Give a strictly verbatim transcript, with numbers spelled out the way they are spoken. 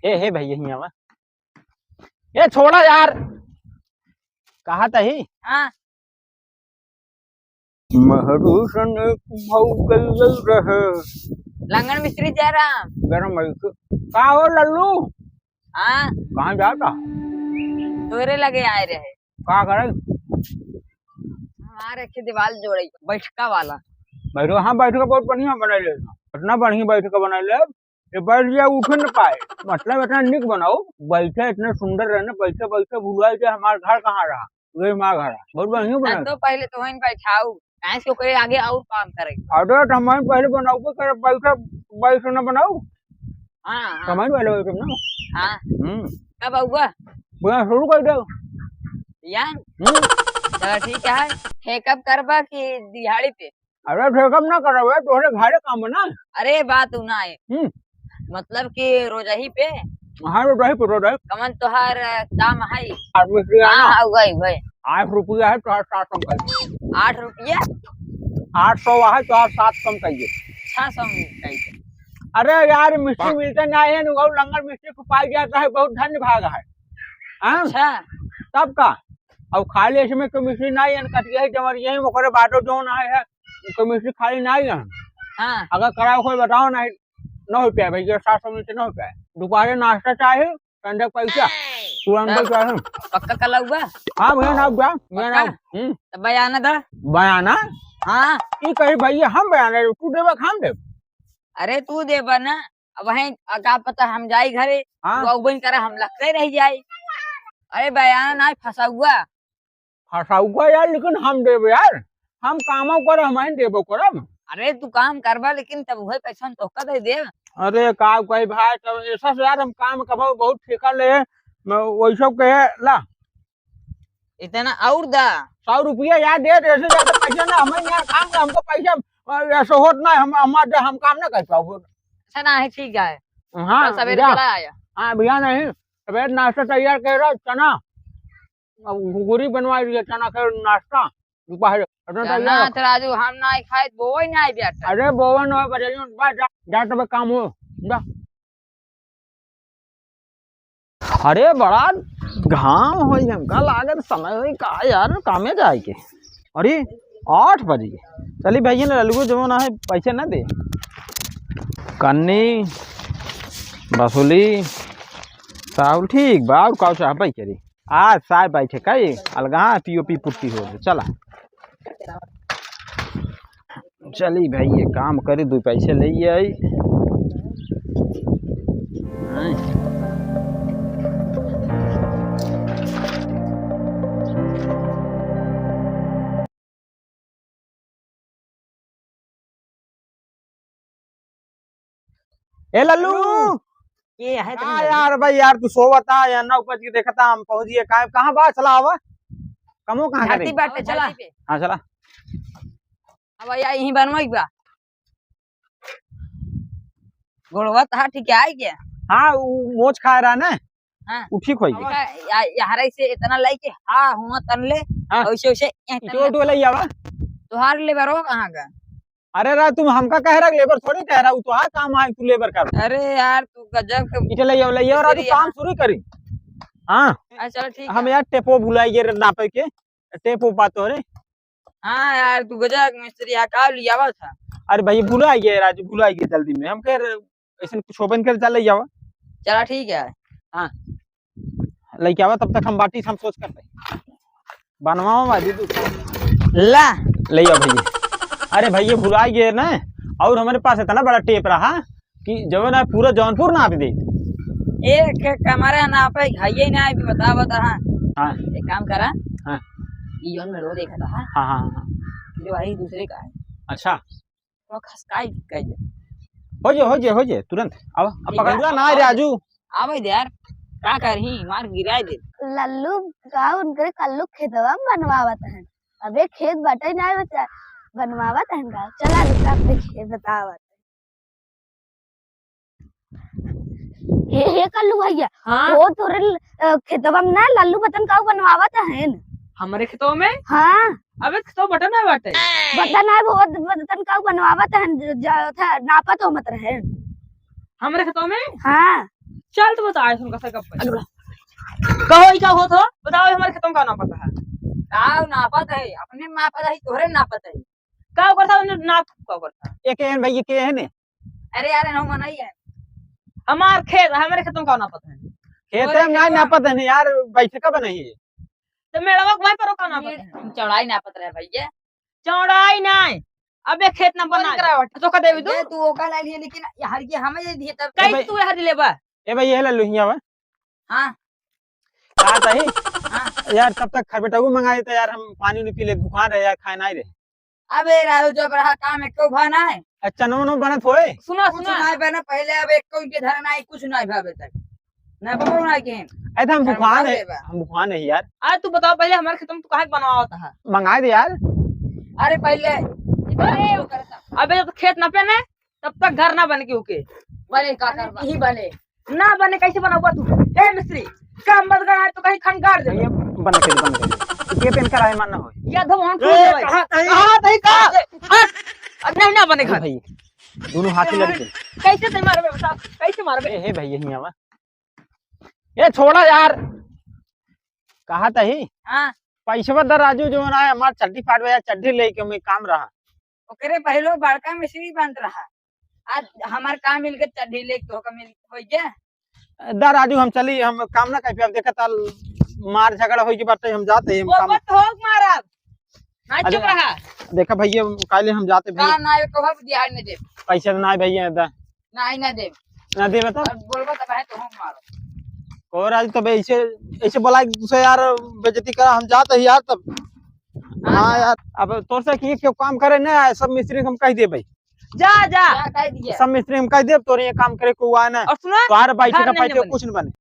हे, हे भैया, हियाँ आवा। ए, छोड़ा यार। कहा तही? हाँ। महरू सन एक भाऊ गइल रहे। लंगड़ मिस्त्री जयराम। गरम है। का हो लल्लू? हाँ। कहाँ जाता? तोरे लगे आए रहे। का करे? हमारे के दीवार जोड़े, बैठका वाला। बैठका, हाँ, बैठका बहुत बढ़िया बनाई ले। इतना बढ़िया बैठका बनाई ले, ये बैठ गया, उठ न पाए। मतलब इतना निक बनाओ, बैठे इतने सुंदर रहे ना, बैठे बैठे भुला जाए हमार घर कहाँ रहा, वही हमार घर है। बहुत बढ़िया हाँ, बनाए। तो पहले तो वहीं बैठाऊ, काहे से ओकरे आगे और काम करे। अरे तो हम वहीं पहले बनाऊ के करे, बैठे, बैठ न बनाऊ। हाँ, हाँ। समझ वाले हो तुम ना? हाँ। हम्म। कब आऊगा? बना शुरू कर दो। यार? हम्म। चलो ठीक है। ठेकब करबा कि दिहाड़ी पे? अरे ठेकब ना करबे, तोहरे घरे काम बा ना। अरे बात उ ना है। हम्म। मतलब कि रोजही पे? हाँ, रोजही पे, रोजही। कमन तोहार दाम है? आठ रुपया हाँ, ना। हाँ, वही, वही। आठ रुपया है, तोहार सात सौ कम कर। आठ रुपया? आठ सौ है, तोहार सात सौ कम कर। छह सौ में चाहिए। अरे यार, मिस्त्री मिलते ना है, नु लंगड़ मिस्त्री को पाई जाता है, बहुत धन्य भाग है। हाँ? अच्छा। तब का? अब खाली इसमें कोई मिस्त्री ना है, कटिया ही जमर यही, ओकरे बाटो जौन आए है, कोई मिस्त्री खाली ना है। हाँ। अगर कराओ कोई बताओ ना, नौ रुपया भैया, सात सौ में से नौ रुपया। दोपहरे नाश्ता चाहे, संडे का पैसा, तुरंत तब चाहे। पक्का कल आऊगा? हाँ भैया, ना जा, मैं ना। पक्का? हम्म। तब बयाना दा। बयाना? हाँ। ई कही भैया, हम बयाना दे, तू देबा कि हम देब? अरे तू देबा ना, अब वहीं का पता हम जाई घरे, हाँ। तू अउबे न करा, हम लखते रह जाई। अरे बयाना ना फंसा हुआ। फंसाऊ का यार, लेकिन हम देब यार, हम कामो करब, हम ही देबो करब। अरे तू काम करबा, लेकिन तब वही पैसा हम तोहका दे देब। अरे का कही भाई, तब ऐसा से यार हम काम करबो, बहुत ठेका ले, मैं वही सब कहे ला। इतना और दा। सौ रुपया यार दे दे, ऐसे ज्यादा पैसा ना, हमें यार काम का, हमको पैसा, अ, ऐसे होत ना, हम, हम, हम काम ना कर पाओ। अच्छा ना है, ठीक है। हाँ, कल सवेरे जा। चला आया। हाँ भैया, नहीं, सवेरे नाश्ता तैयार कर रहा, चना, अब घुघुरी बनवा दिया, चना के नाश्ता, दोपहर, अपना चना तैयार रख। तो राजू, हम ना खाए, बोवे ना बेटा। अरे, बोवे ना, बजाइयो, बा, जा, जा, तब काम हो, जा। अरे, बड़ा घाम होई, हमका लागत समय होई का यार, कामे जाए के। अरे, आठ बज गए। चली भैया, ना ललुओ जवन है, पैसे ना दे। कन्नी, बसुली, साहुल ठीक बा, और का चाहबे करी? आज साय बैठे कई, अलगा पीओपी पुट्टी हो, चला। चली भाई, ये काम करी, दो पैसे ले आई। ए लल्लू! लल्लू! ये है हाँ तुम यार, भाई यार, तू सोवत आ या ना उपज के देखता, हम पहुंच गए। का, कहाँ बा? चला आवा। कमो कहाँ धरती करे? बाटे, चला। धरती पे। हाँ, चला। अब या यहीं बनवाई बा। गोड़वा तहा ठीक है क्या? हाँ, उ मोच खाए रहा ना। हाँ। उ ठीक होई। का, या, यहाँ से इतना लाई के, हाँ, हुआ तन ले, हाँ। वैसे, वैसे, यहाँ तन इटो, ले। इटो ले आवा। तुहार लेबरवा कहाँ का? अरे रा, तुम हमका कह रहा, लेबर थोड़ी कह रहा, वो तुहार काम है, तू लेबर कर। अरे यार, तू गजब के इटो ले आवा, ले आवा, राजू, मिस्त्री काम है। शुरू करी। हाँ। अच्छा, चलो, ठीक हम है। यार टेपो भुलाई गए रे नापे के, टेपो पा तोरे। हाँ यार, तू गजब मिस्त्री है, का लियावा था? अरे भाई, भुला गया राजू, भुला गया जल्दी में। हम कह रहे, ऐसे कुछ होबे न करे, चल ले जावा। चला ठीक है। हाँ, लेके आवा, तब तक हम बाटी से हम सोच करते। बनवाओ भाई, दीदी। ला। ले आओ भैया। अरे भैया, भुला गए ना, और हमारे पास इतना बड़ा टेप रहा कि जवन है पूरा जौनपुर नाप दे। एक, एक हमारे यहाँ नापे, खाइए ना, अभी बता, बता, हाँ। हाँ। एक काम करा। हाँ। ये जौन में रो देखा था, हाँ? हाँ, हाँ, हाँ। ये भाई दूसरे का है। अच्छा। तो खसकाई कह दे। हो जे, हो जे, हो जे, तुरंत। अब, अब ठीक पकड़ है। ना, आवा राजू। आवे दे यार, का करही, मार गिराए दे। लल्लू का उनकरे कल्लू खेतवा में बनवावत है। अबे खेत बटे ना बचा, बनवावत है का? चला रुका, अपने खेत बतावत। हे, हे कल्लू भैया, हाँ? वो तोरे ल-, अ, खेतवा में ना लल्लू बतन काऊ बनवावत हन। हमरे खेतवा में? हाँ। अबे खेतवा बटन ना बाटे। बटन है, वो बतन काऊ बनवावत हन, ज-, ज-, था, नापत हो मत रहे। हमरे खेतवा में? हाँ। चल, तू बता, ऐसन कैसे गप है? अरे बा। कहो, ई का होत हो? बताओ, हमारे खेतों का नापत है। का नापत है? अपने नापत है, तोहरे नापत है। का करता है? उन्हें नाप का करता है? ये के हैं भैया, के हैं ने? अरे यार, हम मनाई है। हमार खेत, हमारे खेतों का नापत है। खेत तोहरे में ना खेतवा नापत है यार, बैठे का बनाई है। तो मेड़वा के भाई पर का नापत है? चौड़ाई नापत रहे भैया। चौड़ाई नहीं, अबे खेत ना बना। करावट तो का देवी तू? ये तू ओका ला लिए, लेकिन हर ये हमें दे दिए तब। कई ए भाई, तू हर लेबा? ए भाई, ये ला लुहिया बा। हाँ। का तही? हाँ। यार, तब तक खरबेटऊ मंगा देता यार, हम पानी उनी पी ले, भुखान रहे यार, खाए नहीं रहे। अबे राहु, जब रहा काम एको भा ना है। अच्छा, नो, नो बनत होए? सुना, कुछ सुना। ना बना, पहले अब एक कोई के धरना है, कुछ नहीं भावे तक। ना पकड़ो ना के। अरे, तो हम भुखान है, बा। हम भुखान है यार। आज तू बताओ, पहले हमारे खेत में तू काहे के बनवावत है? मंगा दे यार। अरे, पहले अबे, जब खेत ना पे ने, तब तक घर ना बने के ओके। बने का करबा? यही बने। ना बने, कैसे बनाऊंगा तू? ए मिस्त्री, काम मत कर, आज तो कहीं खनगार दे। भैया, बंद कर, बंद कर। ये पेन कराए मन ना होए। या धो हम ए, कहाँ तही? कहाँ तही का? हट। अब नहीं ना बने घर। भाई, दोनों हाथ ही लड़के। कैसे ते मारबे, बताओ, कैसे मारबे? ए, हे भैया, हियाँ आवा। ए, छोड़ा यार। कहा तही? हाँ। पैसवा द राजू, जो ना है, हमार चड्डी फाट गया, चड्डी लेके मैं काम रहा। ओकरे पहले बड़का मिस्त्री बनत रहा, आज हमार काम मिल के चड्डी लेके होका मिल हो गया। द राजू, हम चली, हम काम ना कर पाए, देखा ताल मार झगड़ा होई के बाटे, हम जाते हैं, हम वो काम मत हो मारब। हाँ, अरे, चुप रहा। देखा भैया, काले हम जाते भैया। ना, ना, ये कहब दिहाड़ में दे। पैसा तो ना है भैया, दा। ना, ही ना दे। ना देबे तो? अब बोलबा तो भाई तो हम मारो। और आज तो भाई ऐसे, ऐसे बोला कि दूसरे यार बेइज्जती करा, हम जाते ही यार तब। हाँ, हाँ जा। यार, अब तोर से कि क्यों काम करे ना, सब मिस्त्री हम कह दे भाई। जा, जा। जा, कह दिए। सब मिस्त्री हम कह दे, तोरे ये काम करे को हुआ ना। और सुना, तोहार बैठे घर का नहीं पैसे बने। कुछ नहीं बने।